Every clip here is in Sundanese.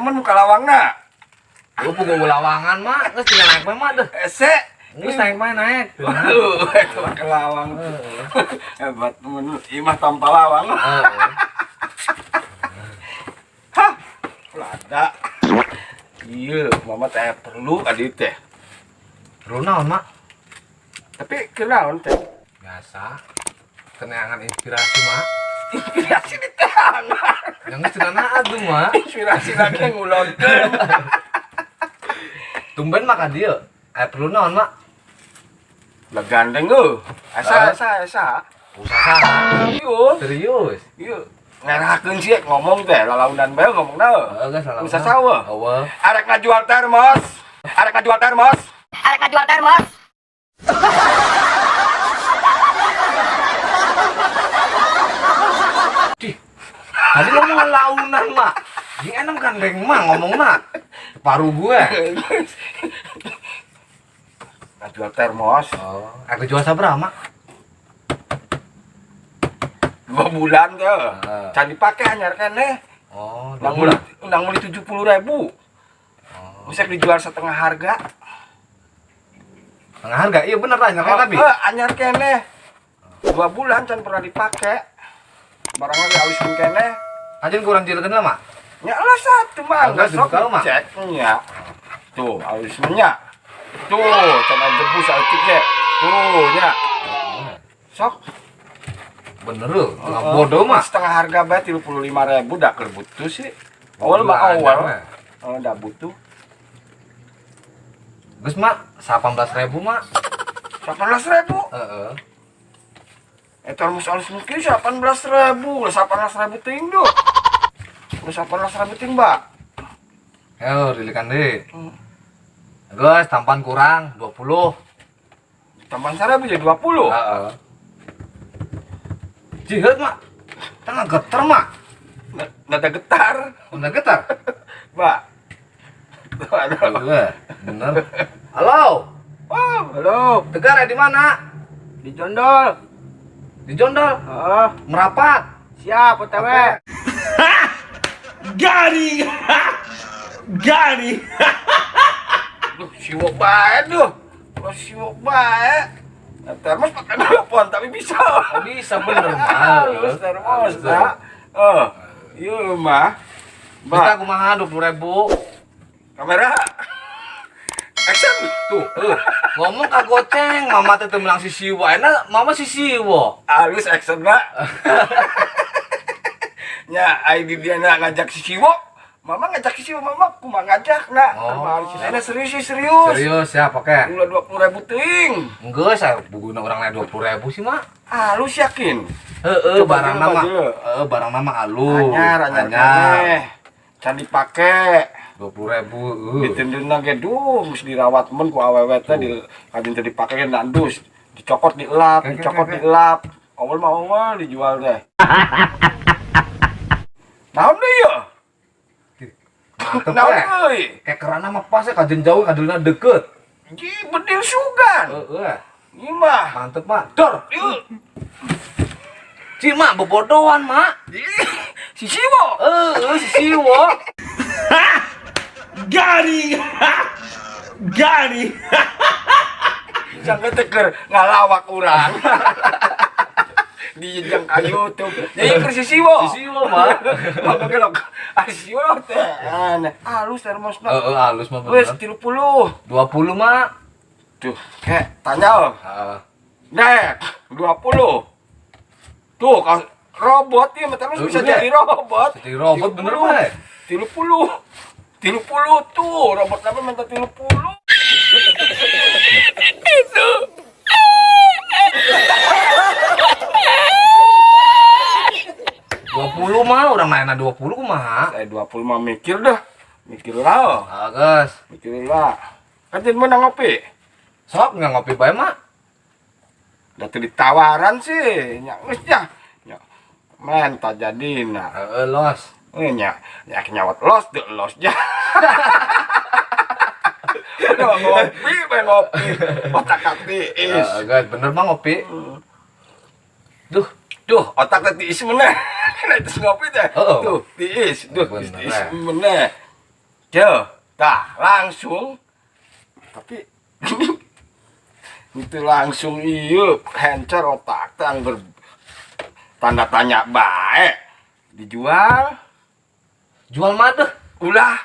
mun muka lawangna. Lu puguh lawangan mah, geus tinggal naik mah deh. Ese. Geus naik mah naik. Waduh, itu mah ke lawang. Hebat mun imah tanpa lawang. Heeh. Hah. Lada. Iya, mama teh perlu adi teh. Perlu naon, Mak? Tapi kenaon teh? Biasa. Keneangan inspirasi, Mak. Inspirasi di tangan. Yang geus cenah atuh, Mak. Inspirasi lagi ngulonkeun. Tumben mak ka dieu. Aya perlu naon, Mak? Lah gandeng euy. Asa asa asa. Usaha. Iya. Serius. Iya. Ngerakeun sih ngomong teh, lalaunan bae ngomong na. Heeh, geus lalaunan. Usaha sawa. Eueuh. Arek ngajual termos. Arek ngajual termos. Arek ngajual termos. Dih. Tadi ngomong launan, Mak. Jeung enak gandeng mah ngomongna. Paru gue. Ngajual termos. Oh, aku jual sabaraha, Mak? 2 bulan teh. Heeh. Can dipake anyar keneh. Oh, 2 Nang bulan. meuli nang meuli 70.000. Oh. Bisa dijual setengah harga. Setengah harga? Iya bener anyar keneh tapi. Heeh, anyar keneh. 2 bulan can pernah dipake. Barangnya dihaluskeun keneh. Anjeun kurang jilkeun lah, Mak. Nya lah satu mah, Enggak, sok dibuka, Mak. dicek nya. Tuh, halusnya. Tuh, can jebus saeutik ge. Tuh, nya. Sok. Bener lu, nggak bodoh mah. Setengah harga bae 35.000 dah keur butuh sih. Awal mah awal. Oh, dah butuh. Geus, Mak, 18.000, Mak. 18.000. Heeh. Eta termos alus mungkin 18.000, 18.000 teuing duh. Geus 18.000 teuing, Mbak. Ayo, dilikan deui. Geus, tampan kurang 20. Tambahan 1.000 jadi 20. Heeh. Jiheut, Mak. Tengah getar, Mak. Nada getar, Udah getar. Mbak. Tuh, aduh. Iya, bener. Halo, Wow, halo. Tegar ya di mana? Di Jondol. Di Jondol. Heeh. Merapat. Siap, OTW. Got him! Got him! Duh, siwok bae duh. Oh, siwok bae. Nah, termos pakai telepon tapi bisa. Oh, bisa bener, Mak. Halus termos, nah. Oh, iya mah. Bisa Mbak, kumaha 20.000. kamera. Action. Tuh, ngomong ka goceng, mama teh teu meunang si Siwo. Enak, mama si Siwo. Halus action, Mbak. Nya, ai di dia ngajak si Siwo. Mama ngajak si Siwo, mama kumaha ngajak na. Oh. Oh. Si serius sih, serius. Serius ya, pakai. Ulah 20.000 teuing. Geus, saya buguna urang lain 20.000 sih, Mak. Halus yakin. Heeh, Coba barang dulu, nama. dulu. Heeh, barang nama alus. Anyar, anyar keneh. Can dipake. 20.000, heeh. Ditenduna ge duh, geus dirawat mun ku awewe teh di kajin teh dipake ge nandus. Dicokot dielap, Oke, oke, dicokot oke. dielap. Awal mah awal dijual teh. Naon deui ya? Mantep Naon eh. deui? Kayak kerana mah pas ya kajen jauh kadelna deket. Ji bedil sugan. Heeh. Ieu mah. Mantep, Mak. Dor. Ieu. Ci, Mak, bobodohan, Mak. Ih, si Siwo. Heeh, si Siwo. Got him! Got him! Sampai teh keur ngalawak urang. Dijejang ka YouTube. Jadi keur si Siwo. Si Siwo, Mak. Maka gelok. Ah si Siwo teh. Aneh. Halus termosna. Heeh, halus mah Wes bener. 30. 20, Mak. Tuh, kek tanya oh. Heeh. Dek, 20. Tuh, kalau robot ya, terus bisa Udah. jadi robot. Jadi robot bener, Pak. 30. 30 tuh, robot apa minta 30. Itu. 20 mah urang mainna 20 kumaha? Saya 20 mah mikir dah. Mikir lah. Ah, geus. Mikir lah. Kan jadi menang ngopi. Sok nggak ngopi bae, Mak. Udah tuh ditawaran sih. Nya geus nya. Nya. Menta jadina. Heeh, los. Nya, nya nyawat los deh los nya. Udah ngopi, bae ngopi. Otak tiis. Heeh, geus bener mah ngopi. Duh, Duh, otak teh tiis meneh. Nah, terus ngopi teh. Heeh. Tuh, tiis. Duh, Bener, tiis eh. meneh. Tuh, tah langsung. Tapi itu langsung iya hencer otak teh angger tanda tanya bae. Dijual, Jual mah deh. Ulah.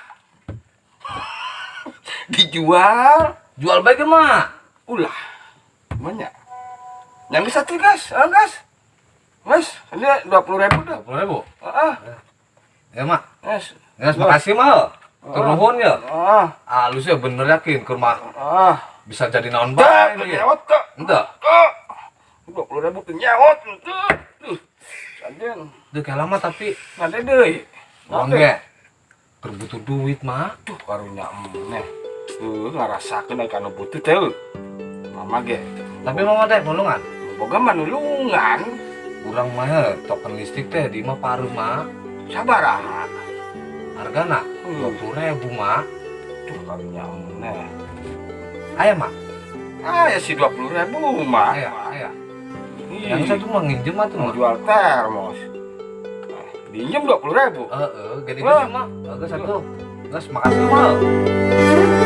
Dijual, Jual bae ge mah. Ulah. Banyak. Yang bisa tuh gas, ah, gas. Mas, ini 20.000 dah. 20.000. Ah, Ya mak. Mas. Ya, makasih mah. Nuhun ya. Ah, Alus ya bener yakin ke rumah ah. bisa jadi naon Dah, bae ini. nyewot kok. Ente. Kok. 20.000 tuh nyewot tuh. Tuh. Sajen. Duh kayak lama tapi Nanti deui. urang ge keur butuh duit mah. Tuh karunya emeh. Tuh ngarasakeun aya kana butuh teh. Mama ge. Tapi mama teh nulungan. Boga mah nulungan. Urang mah ya, token listrik teh di mah paruh mah. Sabaraha? Hargana 20.000 mah. Tuh karunya emeh. Aya mah. Ah ya si 20.000 mah. Aya, aya. Ih, Yang satu mah nginjem mah tuh mah. jual termos. Dinjem 20.000. Heeh, gede Wah. gede mah. Bagus satu. Gas makasih mah.